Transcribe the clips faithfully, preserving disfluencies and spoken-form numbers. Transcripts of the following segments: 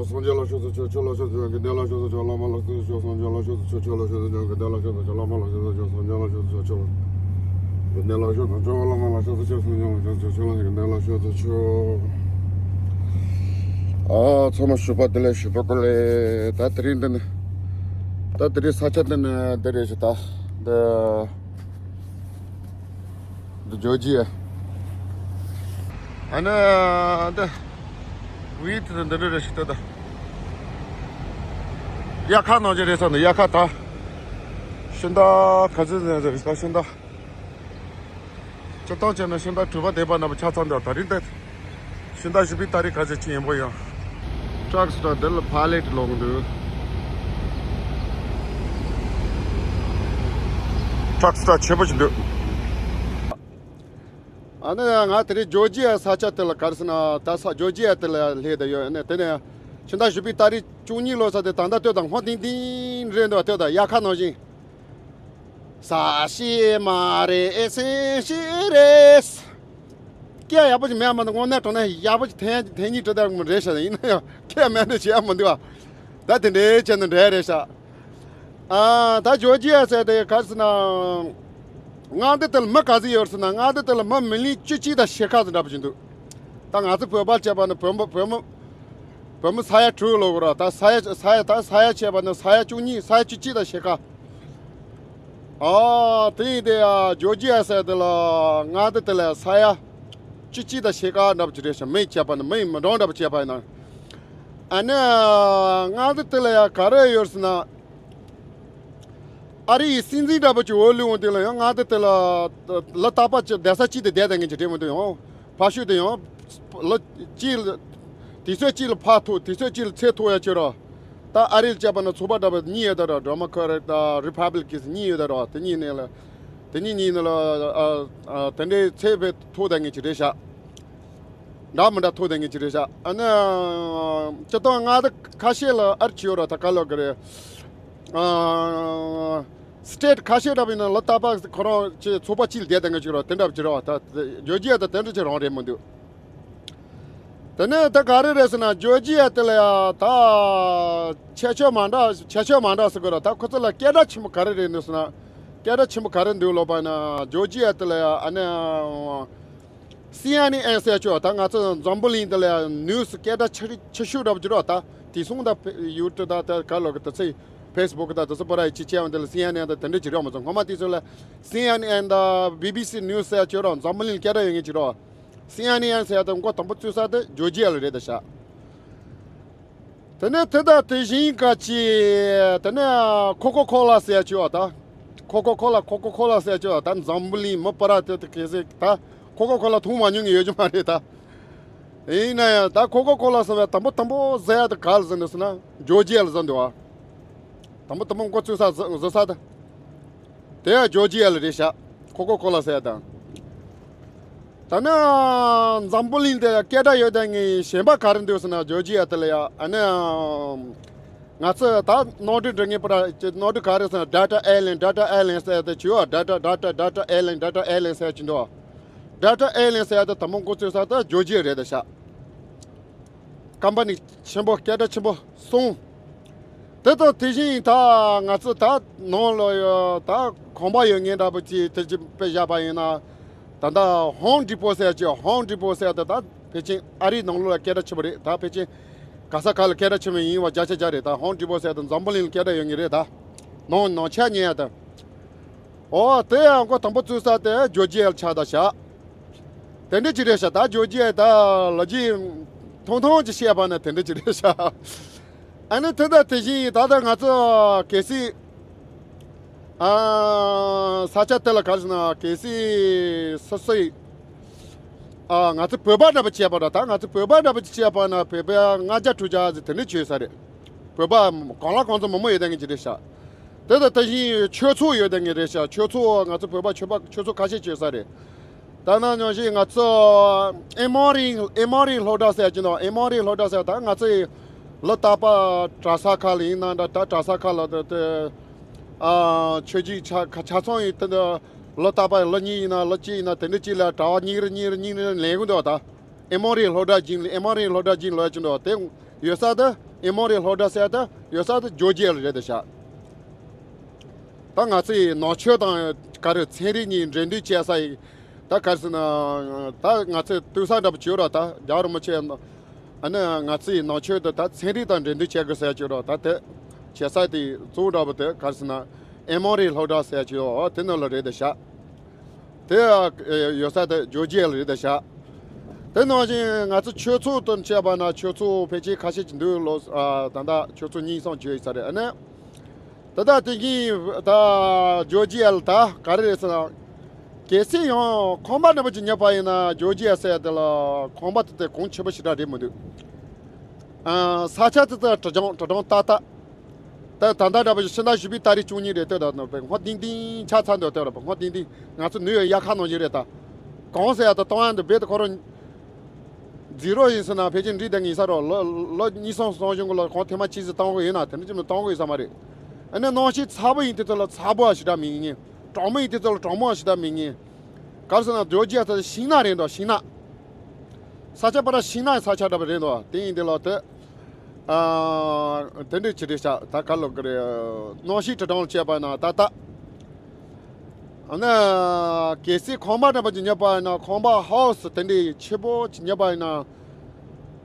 སངས་རྒྱས་ལ་ཕྱག་འཚལ་ཆོག་ཆོག་ལ་ཕྱག་འཚལ་ཆོག་དགེ་འདུན་ལ་ཕྱག་འཚལ་ཆོག་བླ་མ་ལ་ཕྱག་འཚལ་ཆོག་སངས་རྒྱས་ལ་ཕྱག་འཚལ་ཆོག་ཆོག་ལ་ཕྱག་འཚལ་ཆོག་དགེ་འདུན་ལ་ཕྱག་འཚལ་ཆོག་བླ་མ་ལ་ཕྱག་འཚལ་ཆོག་སངས་རྒྱས་ལ་ཕྱག་འཚལ་ཆོག་ཆོག་ལ་དགེ་འདུན་ལ་ཕྱག་འཚལ་ཆོག་བླ་མ་ལ་ཕྱག་འཚལ་ཆོག་སངས་རྒྱས་ལ་ཕྱག་འཚལ་ཆོག་ཆོག་ལ་དགེ་འདུན་ལ་ཕྱག་འཚལ་ཆོག་ཨ། ཚང་མ་ཞོགས་པ་བདེ་ལེགས། ཞོགས་པ་བདེ་ལེགས། ད་དེ་རིང་འདི་ནི། ད་དེ་རིང་ས་ཆ་འདི་ནི་འདི་རེད་ཤག་ད། འདི། འདི་ཇོ་ཇི་ཡ། ཨ་ནི། འདི། ཝི་ཐི་འདི་འདྲ་རེད་ཤག་ད་ད། དབྱར་ཁ་ནང་བཞིན་རེད་ས་འདི་དབྱར་ཁ་ད། ཤིང་རྟ་ག་ཚོད་ཟིན་རེད་ས་ཤིང་རྟ། སྤྱིར་བཏང་བྱས་ན་ཤིང་རྟ་གྲུ་པ་བསྡད་པ་ན་པ་ཆ་ཚང་འདུག་ད་རིང་ད། ཤིང་རྟ་བཞི་པའི་ཏ་རིག་ག་ཚོད་ཅིག་ཡིན་པོ་ཡང་། ཊག་སི་ཊོག་འདི་ལ་ཕ་ལེ་ཊི་ལོག་འདུག་ཊག་སི་ཊོག་ཆེན་པོ་ཞིག་འདུག་ཨ་ནི་ང་དེ་རིང་ཇོ་ཇི་ཡ་ས་ཆ་དེ་ལ་ག་རེ་ཟེར་ན་ད་ས་ཇོ་ཇི་ཡ་དེ་ལ་སླེབས་བསྡད་ཡོད། ཨ་ནི་དེ་ནས་ཤིང་རྟ་བཞི་པའི་ཏ་རིག་བཅུ་གཉིས་ལོ་ས་དེ་ད་ལྟ་ལྟོས་དང་སྔོ་ཏིང་ཏིང་རེད་འདུག་ལྟོས་དང་དབྱར་ཁ་ནང་བཞིན། ས་ཤི་མ་རེད་སེང་ཤི་རེད། སྐད་ཡག་པོ་ཞིག་མེད་མ་གཏོགས་དངོས་གནས་དྲང་གནས་ཡག་པོ་ཞིག་འཐེན་འཐེན་ཉིན་གྲི་དར་མོ་རེད་ཤག་ཡིན་ན་ཡང་སྐད་མེད་ནས་བྱས་མི་འདུག་ད་དེ་འདྲའི་བྱས་ནས་འདྲ་རེད་ཤག་ཨ་ད་ཇོ་ཇི་ཡ་ཟེར་དེ་ག་རེ་ཟེར་ན། མངའ་སྡེ་དེ་ལ་མི་ག་ཚོད་ཡོད་ཟེར་ན་མངའ་སྡེ་དེ་ལ་མི་མི་ལིའོན་བཅུ་གཅིག་དང་ཕྱེད་ཀ་ཙམ་འདྲ་པོ་ཞིག་འདུག་ད་ང་ཚོ་བོད་པ་བྱས་པ་ནི་བོད་མི་བོད་མི། བོད་མི་ས་ཡ་དྲུག་ལོ་གོ་ར་ད་ས་ཡ་ས་ཡ་ད་ས་ཡ་བྱས་པ་ནི་ས་ཡ་བཅུ་གཉིས་ས་ཡ་བཅུ་གཅིག་དང་ཕྱེད་ཀ་ཨ། དེ་ཡིན་དེ་ཡ་ཇོ་ཇི་ཡ་ཟེར་དེ་ལ་མངའ་སྡེ་དེ་ལ་ས་ཡ་བཅུ་གཅིག་དང་ཕྱེད་ཀ་འདྲ་པོ་ཅིག་རེད་ཤག་མི་བྱས་པ་ནི་མི་མི་འདྲ་འདྲ་པོ་བྱས་པ་ཡིན་ན། ཨ་ནི་མངའ་སྡེ་དེ་ལ་ཡ་ག་རེ་ཡོད་ཟེར་ན། ཨ་རི་ཡི་སྲིད་འཛིན་འདྲ་པོ་ཅིག་འོས་བླུགས་འོང་དུས་ལ་ཡང་མངའ་སྡེ་དེ་ལ་ལ་དྭགས་པ་ཅིག་བསྡད་ས་གཅིག་ཏུ་བསྡད་བསྡད་མཁན་ཅིག་རེད་མི་འདུག་ཡང་ཕ་ཤུལ་དུ་ཡང་ལ་གཅིག་ལ་དུས་ཚོད་གཅིག་ལ་ཕར་ཐུག་དུས་ཚོད་གཅིག་ལ་ཚེ་ཐུག་ཡ་ཅིག་རོ། ད་ཨ་རི་ལ་བཅར་བ་ན་ཚོགས་པ་འདྲ་པོ་གཉིས་ཡོད་ད་རོ། ཌེ་མོ་ཀེ་རེ་ཊི་དང་རི་ཕབ་ལི་ཀན་གཉིས་ཡོད་ད་རོ། དེ་གཉིས་ནས་ལ་དེ་གཉིས་གཉིས་ནས་ལ་ཨ་ཨ་དེ་འདྲའི་ཚེ་ཕེ་ཐུག་བསྡད་མཁན་ཅིག་རེད་ཤག་འདྲ་མི་འདྲ་ཐུག་བསྡད་མཁན་ཅིག་རེད་ཤག་ཨ་ནི་སྤྱིར་བཏང་མངའ་སྡེ་ཁ་ཤས་ལ་ཨར་ཅིག་ཡོད་ར་ད་ག་ལོག་གི་རེད། ཨ་སི་ཊེ་ཊི་ཁ་ཤས་འདྲ་པོ་ཡིན་ན་ལ་དྭགས་པ་ཁོ་རང་ཅིག་ཚོགས་པ་གཅིག་ལ་བསྡད་བསྡད་མཁན་ཅིག་ར་དེ་འདྲ་པོ་ཅིག་རེད་བ། ད་ཇོ་ཇི་ཡ་ད་དེ་འདྲ་ཅིག་རང་རེད་མི་འདུག་དེ་ནས་ད་ག་རེ་རེད་ཟེར་ན་ཇོ་ཇི་ཡ་དེ་ལ་ཡ་ད་ཁྱད་ཆོས་མ་འདྲ་ཁྱད་ཆོས་མ་འདྲ་ཟེར་དགོས་ར། ད་ཁོ་ཚོ་ལ་སྐད་གྲགས་ཆེན་པོ་ག་རེ་རེད་འདུག་ཟེར་ན། སྐད་གྲགས་ཆེན་པོ་ག་རེ་འདུག་ལབ་པ་ཡིན་ན་ཇོ་ཇི་ཡ་དེ་ལ་ཡ་ཨ་ནི། སི་ཨེན་ཨེན་ཟེར་ཆོག་ད་ང་ཚོ་འཛམ་བུ་གླིང་འདི་ལ་ནིའུ་སི་སྐད་གྲགས་ཆེ་ཆེ་ཤོས་འདྲ་པོ་ཅིག་རེད་བ། ད་དེང་སང་ད་ཡུ་ཊུབ་ད་ད་ག་ལོག་གི་ད་ཚེ་ཕེ་སི་བུག་ད་དེ་ཚོ་པོ་ར་ཡི་ཅི་བྱས་འོང་དེ་ལ་སི་ཨེན་ཨེན་ད་དེ་འདྲ་ཅིག་རེད་མ་སོང་། སྔོན་མ་དེ་ཚོ་ལ་སི་ཨེན་ཨེན་ད་བི་བི་སི་ནིའུ་སི་ཟེར་ཆོག་ར་འཛམ་བུ་གླིང་སྐད་གྲགས་ཡོད་མཁན་ཅིག་རེད་བ། སི་ཨེན་ཨེན་ཟེར་ད་མགོ་དང་པོ་བཙུགས་ས་དེ་ཇོ་ཇི་ཡ་ལ་རེད་ད་ཤག་དེ་ནས་དེ་དང་དེ་བཞིན་ག་ཅི། དེ་ནས་ཁོ་ཁོ་ཁོ་ལ་ཟེར་ཆོག་ད། ཁོ་ཁོ་ཁོ་ལ་ཁོ་ཁོ་ཁོ་ལ་ཟེར་ཆོག་ད་འཛམ་བུ་གླིང་མི་སྤུ་ར་དེ་དེ་གལ་སྲིད་ད་ཁོ་ཁོ་ཁོ་ལ་འཐུང་མ་མྱོང་མཁན་ཡོད་རྒྱུ་མ་རེད་ད། ཡིན་ན་ཡང་ད་ཁོ་ཁོ་ཁོ་ལ་ཟེར་བའི་དང་པོ་དང་པོ་ཟེར་ཡ་དེ་ག་ལ་ཟེར་འདུག་ཟེར་ན་ཇོ་ཇི་ཡ་ལ་ཟེར་འདུག་བ། དང་པོ་དང་པོ་འགོ་བཙུགས་ས་ཟེར་ས་དེ། དེ་ཡང་ཇོ་ཇི་ཡ་ལ་རེད་ཤག་ཁོ་ཁོ་ཁོ་ལ་ཟེར་ཡ་དང་། ད་ནི་འཛམ་བུ་གླིང་དེ་ཡ་སྐད་གྲགས་ཡོད་དེ་ངས་གཞན་པ་ག་རེ་འདུག་ཟེར་ན་ཇོ་ཇི་ཡ་དེ་ལ་ཡ་ཨ་ནི་ང་ཚོ་ད་ནོར་འཁྲུལ་འགྲོ་ངེས་པ་ར་ནོར་འཁྲུལ་ག་རེ་ཟེར་ན་ཌེ་ཊ་ཨའི་ལེན་ཌེ་ཊ་ཨའི་ལེན་ཟེར་ཡ་དེ་བྱུས་བ། ཌེ་ཊ་ཌེ་ཊ་ཌེ་ཊ་ཨའི་ལེན་ཌེ་ཊ་ཨའི་ལེན་ཟེར་ཡ་བྱུས་འདུག་ཌེ་ཊ་ཨའི་ལེན་ཟེར་ཡ་དེ་དང་པོ་འགོ་བཙུགས་ས་དེ་ཇོ་ཇི་ཡ་རེད་ད་ཤག་ཀམ་པ་ནི་ཆེན་པོ་སྐད་གྲགས་ཆེན་པོ་གསུམ། དེ་དང་དེ་བཞིན་ད་ང་ཚོ་ད་ནང་ལོགས་ཡོད་ད་ཁང་པ་ཡོད་མཁན་འདྲ་པོ་ཅིག་དེ་ཅིག་དཔེ་བཞག་པ་ཡིན་ན། ད་ལྟ་ཧོམ་ཌི་པོ་ཟེར་ཅིག་ཧོམ་ཌི་པོ་ཟེར་དེ་ད་ཕལ་ཆེར་ཨ་རིའི་ནང་ལོགས་ལ་སྐད་གྲགས་ཆེན་པོ་རེད། ད་ཕལ་ཆེར་ག་ས་ག་ལ་སྐད་གྲགས་ཆེན་པོ་ཡིན་པ་བརྒྱ་ཆ་བརྒྱ་རེད། ད་ཧོམ་ཌི་པོ་ཟེར་དེ་འཛམ་བུ་གླིང་ལ་སྐད་གྲགས་ཡོད་མཁན་རེད་ད། ནང་ནང་ཆ་ཉན་ཡ་ད། ཨོ་དེ་ཡང་མགོ་དང་པོ་བཙུགས་ས་དེ་ཇོ་ཇི་ཡ་ལ་ཆགས་ད་ཤག་དེ་འདྲ་ཅིག་རེད་ཤག་ད་ཇོ་ཇི་ཡ་ད་ལོ་རྒྱུས་ཐུང་ཐུང་ཅིག་བཤད་པ་ན་དེ་འདྲ་ཅིག་རེད་ཤག་ཨ་ནི་དེ་དང་དེ་བཞིན་ད་ལྟ་ང་ཚོ་གལ་སྲིད་ཨ་ས་ཆ་དེ་ལ་ག་རེ་ཟེར་ན་གལ་སྲིད་སོ་སོའི་ཨ་ང་ཚོ་བོད་པ་འདྲ་པོ་བྱས་པ་འདྲ། ད་ང་ཚོ་བོད་པ་འདྲ་པོ་ཅིག་བྱས་པ་ན་བོད་པ་ལྔ་བརྒྱ་དྲུག་བརྒྱ་ཟེར་དེ་འདྲ་བྱས་ས་རེད། བོད་པ་གང་ལ་གང་འཚམ་མང་པོ་ཡོད་བསྡད་མཁན་ཅིག་རེད་ཤག་དེ་དང་དེ་བཞིན་ཆོས་ཚོགས་ཡོད་བསྡད་མཁན་རེད་ཤག་ཆོས་ཚོགས་ང་ཚོ་བོད་པ་ཆོས་པ་ཆོས་ཚོགས་ཁ་ཤས་ཅིག་ཡོད་ས་རེད། ད་ནང་ཉོན་ཞིག་ང་ཚོ་ཨེ་མོ་རི་ཨེ་མོ་རི་སློབ་གྲྭ་ཟེར་གྱི་འདུག་ཨེ་མོ་རི་སློབ་གྲྭ་ཟེར་ད་ང་ཚོ་ལ་དྭགས་པ་གྲྭ་ས་ཁག་ལ་ཡིན་ན་འདྲ། ད་གྲྭ་ས་ཁག་ལ་དེ་དེ་ཨ་ཆོས་བརྒྱུད་ཆ་ཆ་ཚང་ཡིན་དེ་འདྲ་ལ་དྭགས་པ་ལ་གཉིས་ཡིན་ན་ལ་གཅིག་ཡིན་ན་དེ་འདྲ་གཅིག་ལ་གྲྭ་པ་གཉིས་རེ་གཉིས་རེ་གཉིས་རེ་ལེན་གི་འདུག་ད་ཨེ་མོ་རི་སློབ་གྲྭ་གཅིག་ལ་ཨེ་མོ་རི་སློབ་གྲྭ་གཅིག་ལ་ཡོད་ཀྱི་འདུག་དེ། ཡོད་ས་དེ་ཨེ་མོ་རི་སློབ་གྲྭ་ཟེར་དེ་ཡོད་ས་དེ་ཇོ་ཇི་ཨེལ་རེད་ཤག་ད་ང་ཚོའི་ནང་ཆོས་དང་ག་རེ་ཚན་རིག་གཉིས་འབྲེལ་འདྲིས་བྱེད་ས་ཡི་ད་ག་རེ་ཟེར་ན་ད་ང་ཚོས་ལྟོས་ས་འདྲ་པོ་བྱོས་ར། ད་རྒྱལ་བ་རིན་པོ་ཆེ་ཨ་ནི་ང་ཚོའི་ནང་ཆོས་དེ་ད་ཚན་རིག་དང་འབྲེལ་འདྲིས་བྱེད་དགོས་ཟེར་བྱོས་ར། ད་དེ་བྱེད་ས་དེ་གཙོ་བོ་འདྲ་པོ་དེ་ག་རེ་ཟེར་ན་ཨེ་མོ་རི་སློབ་གྲྭ་ཟེར་བྱོས་དེ་ནང་ལ་རེད་ཤག་དེ་ཡོད་ས་དེ་ཇོ་ཇི་ཨེལ་རེད་ཤག་དེ་ནང་བཞིན་ང་ཚོ་ཆོས་ཚོགས་དང་བཅས་པ་ན་ཆོས་ཚོགས་ཕལ་ཆེར་ཁ་ཤས་ཅིག་འདུག་ལོ། ཨ་ད་ལྟ་ཆོས་ཚོགས་གཉིས་གསུམ་བྱས་ཡོད་ས་རེད། ཨ་ནི་ད་ལྟ་དེ་གིན་ད་ཇོ་ཇི་ཨེལ་ད་ག་རེ་རེད་ཟེར་ན། གལ་སྲིད་ཡང་ཁང་པ་འདྲ་པོ་ཅིག་ཉོས་པ་ཡིན་ན་ཇོ་ཇི་ཨེལ་ཟེར་དེ་ལ་ཁང་པ་དེ་དེ་གོང་ཆེན་པོ་ཞེ་དྲག་རེད་མི་འདུག་ཨ་ས་ཆ་དེ་དེ་དྲིལ་བསྒྲགས་དྲིལ་བསྒྲགས་ཏག་ཏག་ད་ད་ལྟ་འདྲ་པོ་ཞིག་ཕྱི་ཟླ་བཞི་པའི་ཏ་རིག་བཅུ་གཉིས་རེད། ལྟོས་དང་ནོར་བུ་སྔོ་ཏིང་ཏིང་ཆགས་ཚར་འདུག་ལྟོས་ར། སྔོ་ཏིང་ཏིང་ང་ཚོ་ནུ་ཡོག་དབྱར་ཁ་ནང་བཞིན་རེད་ད། གང་ཟེར་ཡ་ད་གཏོང་ཡ་འདུག་རྦད་དེ་ཁོ་རང་ཛི་རོ་ཡིན་ཟེར་ན་ཕལ་ཆེར་འགྲིག་དེ་ངེས་ས་རོ། ལོ་ལོ་གཉིས་གསུམ་གསུམ་བཞིན་གོ་ལ་གང་ཐེངས་མ་གཅིག་ཟིག་གཏོང་གི་ཡོད་ན་དེ་འདྲ་ཅིག་མི་གཏོང་གི་ཡོད་ས་མ་རེད། ཨ་ནི་གནམ་གཤིས་ཚ་པོ་ཡིན་དུས་ཚོད་ལ་ཚ་པོ་ཞེ་དྲག་མི་ཉན། གྲང་མོ་ཡིན་དུས་ཚོད་ལ་གྲང་མོ་ཞེ་དྲག་མི་ཉན། ག་རེ་ཟེར་ན་ཇོ་ཇི་ཡ་ད་ཤིང་ནགས་རེད་འདུག་ཤིང་ནགས། ས་ཆ་པ་ར་ཤིང་ནགས་ས་ཆ་འདྲ་པོ་རེད་འདུག་དེ་ཡིན་དུས་ལ་དེ། ཨ། དེ་འདྲ་ཅིག་རེད་ཤག་ད་ག་ལོ་གི་རེད། གནམ་གཤིས་དྲིལ་བསྒྲགས་བྱས་པ་ན་ད་ལྟ། ཨ་ནི་གལ་སྲིད་ཁང་པ་འདྲ་པོ་ཅིག་ཉོས་པ་ཡིན་ན་ཁང་པ་ཧའོ་སི་དེ་འདྲའི་ཆེན་པོ་ཅིག་ཉོས་པ་ཡིན་ན།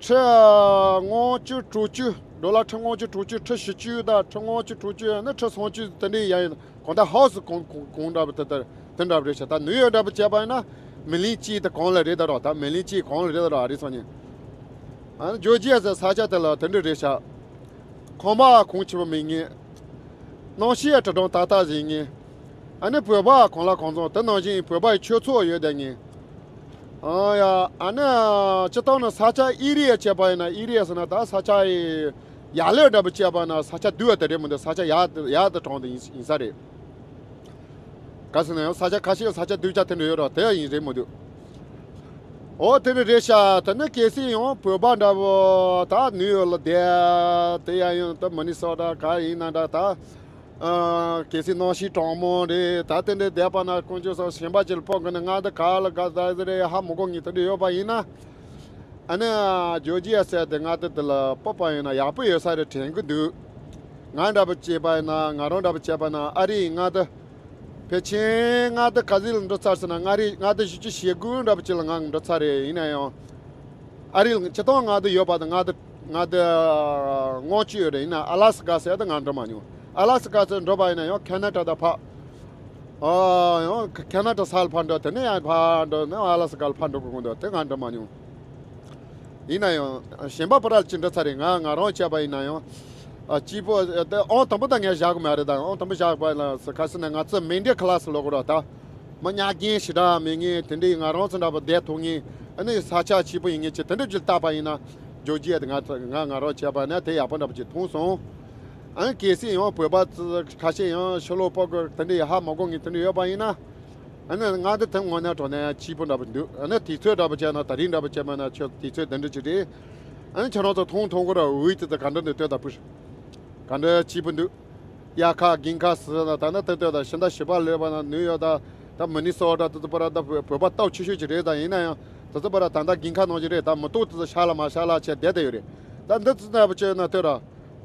ཁྲི་ལྔ་བཅུ་དྲུག་ཅུ། ཌོ་ལར་ཁྲི་ལྔ་བཅུ་དྲུག་ཅུ། ཁྲི་བཞི་བཅུ་དང་ཁྲི་ལྔ་བཅུ་དྲུག་ཅུ་ནི་ཁྲི་སུམ་ཅུ་དེ་འདྲའི་ཡ་ཡིན། གང་ལྟར་ཧའོ་སི་གང་གང་གང་འདྲ་པོ་དེ་ལྟར་དེ་འདྲ་པོ་རེད་ཤག་ད་ནིའུ་ཡོག་འདྲ་པོ་བྱས་པ་ཡིན་ན་མི་ལིང་གཅིག་དེ་གང་ལ་རེད་ད་རོགས། ད་མི་ལིང་གཅིག་གང་ལ་རེད་ད་རོགས། ཨ་རི་སོང་ཉིན། ཨ་ནི་ཇོ་ཇི་ཡ་ཟེར་ས་ཆ་དེ་ལ་དེ་འདྲ་རེད་ཤག་ཁང་པ་གོང་ཆེན་པོ་མི་ཉན། གནམ་གཤིས་ཡ་དྲིལ་བསྒྲགས་ཏག་ཏག་ཟིག་ཉན། ཨ་ནི་བོད་པ་གང་ལ་གང་འཚམ་དེ་ནང་བཞིན་བོད་པ་ཡི་ཆོས་ཚོགས་ཡོད་དེ་ཉན། ཨ་ཡ། ཨ་ནི་སྤྱིར་བཏང་ནི་ས་ཆ་ཨེ་རི་ཡ་བྱས་པ་ཡིན་ན་ཨེ་རི་ཡ་ཟེར་ན་ད་ས་ཆ་ཡི་ཡར་ལོས་འདྲ་པོ་བྱས་པ་ན་ས་ཆ་སྡུག་པ་དེ་རེད་མི་འདུག་ས་ཆ་ཡག་ཡག་དེ་གྲོང་དེ་ཡིན་ཡིན་ས་རེད། ག་ཟེར་ན་ཡང་ས་ཆ་ཁ་ཤས་ས་ཆ་སྡུག་ཅག་དེ་འདྲ་ཡོད་རོགས་དེ་ཡང་ཡིན་རེད་མི་འདུག་འོ་དེ་འདྲ་རེད་ཤག་དེ་ནི་གལ་སྲིད་ཡང་བོད་པ་འདྲ་པོ་ད་ནིའུ་ཡོག་ལ་བསྡད་དེ་ཡང་ཡང་ད་མི་ནི་སོ་ཊ་ག་ཡིན་ན་འདྲ་ད། ཨ། གལ་སྲིད་གནམ་གཤིས་གྲང་མོ་རེད་ད་དེ་འདྲའི་བསྡད་པ་ན་དཀོན་མཆོག་གསུམ་ཞིང་པ་ཅིག་ལ་ཕོག་གི་ན་ང་འདི་ག་ལ་ག་ཟ་ཟི་རེད་ཧ་མི་གོ་ངེས་དེ་འདྲ་ཡོད་པ་ཡིན་ན། ཨ་ནི་ཇོ་ཇི་ཡ་ཟེར་དེ་ང་འདི་དེ་ལ་སྤོབས་པ་ཡིན་ན་ཡག་པོ་ཡོད་ས་རེད་དྲན་གི་འདུག་ང་འདྲ་པོ་བྱས་པ་ཡིན་ན་ང་རང་འདྲ་པོ་བྱས་པ་ན་ཨ་རི་ཡིན་ང་འདི། ཕལ་ཆེར་ང་འདི་ག་ཟི་ལ་འགྲོ་ཚར་ཟེར་ན་ང་རི་ང་འདི་བཞི་བཅུ་ཞེ་དགུ་འདྲ་པོ་ཅིག་ལ་ང་འགྲོ་ཚར་རེད། ཡིན་ན་ཡང་། ཨ་རི་ལ་སྤྱིར་བཏང་ང་འདི་ཡོད་པ་དང་ང་འདི་ང་འདི་ལྔ་བཅུ་ཡོད་རེད། ཡིན་ན་ཨ་ལ་སི་ཀ་ཟེར་དུ་ང་འགྲོ་མ་མྱོང་། ཨ་ལ་སི་ཀ་ཚོ་འགྲོ་པ་ཡིན་ན་ཡང་ཁེ་ན་ཌ་དང་ཕ། ཨ་ཡང་ཁེ་ན་ཌ་ས་ལ་ཕར་འགྲོ་དེ་ནས་ཡང་ཕར་འགྲོ་ནས་ཨ་ལ་སི་ཀ་ལ་ཕར་འགྲོ་དགོས་འདུག་དེ་ང་འགྲོ་མ་མྱོང་། ཡིན་ན་ཡང་གཞན་པ་པ་ར་ལ་ཅི་འདྲ་ཚ་རེད། ང་ང་རང་བྱས་པ་ཡིན་ན་ཡང་ཨ་སྐྱིད་པོ་དེ་ཨང་དང་པོ་ད་ངས་བཞག་གི་མ་རེད། ད་ཨང་དང་པོ་བཞག་པ་ལ་ཁ་སི་ན་ང་ཚོ་མི་འདྲ་ཁ་ལག་སི་ལོག་རོགས་ད། མི་ཉག་རྐྱེན་ཞེ་དྲག་མེད་ངེས་དེ་འདྲའི་ང་རང་ཚོ་འདྲ་པོ་བསྡད་ཐུབ་ངེས། ཨ་ནི་ས་ཆ་སྐྱིད་པོ་ཡིན་ངེས་ཅི་དེ་འདྲ་ཅིག་བལྟས་པ་ཡིན་ན་ཇོ་ཇི་ཡ་དེ་ང་ང་ང་རང་བྱས་པ་ན་དེ་ཡག་པོ་འདྲ་པོ་ཅིག་མཐོང་སོང་། ཨ་ནི་གལ་སྲིད་ཡང་བོད་པ་ཚོ་ཁ་ཤས་ཡང་ཕྱི་ལོགས་སྤོ་གི་དེ་འདྲའི་ཧ་མ་གོ་ངེས་དེ་འདྲ་ཡོད་པ་ཡིན་ན། ཨ་ནི་ང་འདི་དེ་ངོ་ནས་དྲོ་ནས་སྐྱིད་པོ་འདྲ་པོ་འདུག་ཨ་ནི་དུས་ཚོད་འདྲ་པོ་བྱས་ན་ད་རིང་འདྲ་པོ་བྱས་མ་ན་ཁྱོད་དུས་ཚོད་དེ་འདྲ་ཅིག་རེད། ཨ་ནི་ཁྱོད་རང་ཚོ་མཐོང་མཐོང་གི་ར་འུའི་དེ་ད་ག་འདྲ་འདུག་ལྟོས་ད་པུ་ཤ། ག་འདྲ་སྐྱིད་པོ་འདུག་དབྱར་ཁ་དགུན་ཁ་ཟེར་ན་ད་ནི་ད་ལྟ་ད་ཕྱི་ཟླ་བཞི་པ་ལོས་པ་ན་ནིའུ་ཡོག་ད་ད་མི་ནི་སོ་ཊ་ད་ད་པ་ར་ད་བོད་པ་སྟོབས་ཆེ་ཤོས་ཅིག་རེད། ད་ཡིན་ན་ཡང་ད་ད་པ་ར་ད་ད་དགུན་ཁ་ནང་བཞིན་རེད། ད་མི་ཏོག་ད་ཤ་ལ་མ་ཤ་ལ་བྱས་བསྡད་དེ་ཡོད་རེད། ད་འདི་ཙི་ད་པ་བྱས་ན་ལྟོས་ར་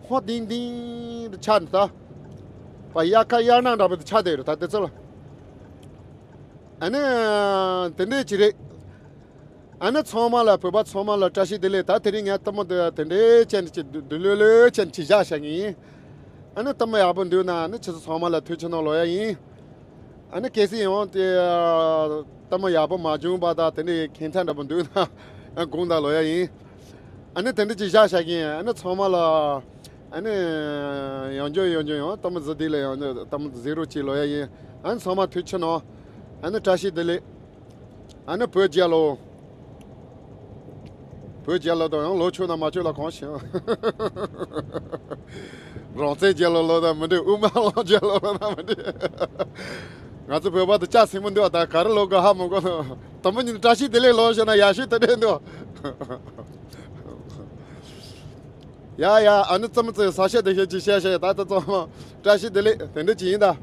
ཧོ་ཏིང་ཏིང་ཆ་ནི་ད་པ་དབྱར་ཁ་དབྱར་གནང་འདྲ་པོ་ད་ཆ་དེ་ཡོད་རེད། ད་དེ་ཙི་ལ་ཨ་ནི་དེ་འདྲས་ཅིག་རེད། ཨ་ནི་ཚང་མ་ལ་བོད་པ་ཚང་མ་ལ་བཀྲ་ཤིས་བདེ་ལེགས། ད་དེ་རིང་ངས་ལྟད་མོ་དེ་དེ་འདྲའི་ཅན་གྱི་འདུ་འདུ་ལོས་ལོས་ཅན་གྱི་བཞག་བཞག་གི་ཡིན། ཨ་ནི་ལྟད་མོ་ཡག་པོ་འདུག་ན་ཨ་ནི་ཁྱེད་ཚོ་ཚང་མ་ལ་ཐུགས་རྗེ་གནང་ལོ་ཡ་ཡིན། ཨ་ནི་གལ་སྲིད་ཡང་དེ་ལྟད་མོ་ཡག་པོ་མ་བྱུང་པ་དང་དེ་འདྲའི་ཁེངས་ཐག་འདྲ་པོ་འདུག་ན་དགོངས་དག་ལོ་ཡ་ཡིན། ཨ་ནི་དེ་འདྲ་ཅིག་བཞག་བཞག་གི་ཡིན། ཨ་ནི་ཚང་མ་ལ་ཨ་ནི་ཡང་བསྐྱར་ཡང་བསྐྱར་ཡང་ལྟད་མོ་གཟིགས་དེ་ལ་ཡང་ལྟད་མོ་གཟིགས་རོགས་གྱིས་ལོ་ཡ་ཡིན། ཨ་ནི་ཚང་མ་ཐུགས་རྗེ་གནང་། ཨ་ནི་བཀྲ་ཤིས་བདེ་ལེགས། ཨ་ནི་བོད་རྒྱལ་ལོ། བོད་རྒྱལ་ལོ་དང་ཡང་ལོ་ཆོག་ན་མ་ཆོག་ལ་གང་ཤེས། རང་བཙན་རྒྱལ་ལོ་ལོ་དང་མི་འགྲིག་དབུ་མ་ལོ་རྒྱལ་ལོ་ལོ་དང་མི་འགྲིག་ང་ཚོ་བོད་པ་དེ་ལྕགས་སྲིན་མོ་འདུག་ད་ག་རེ་ལོ་གི་ཧ་མི་གོ་ནོ། དང་པོ་ཉིད་བཀྲ་ཤིས་བདེ་ལེགས་ལོ་ཞེ་ན་ཡག་ཤོས་དེ་འདྲས་འདུག་ཡ་ཡ། ཨ་ནི་ཙམ་ཙི་ས་ཤད་དེ་ཤད་ཅིག་བཤད་བཤད་ད་ད་ཙམ་བཀྲ་ཤིས་བདེ་ལེགས་དེ་འདྲས་ཅིག་ཡིན་ད།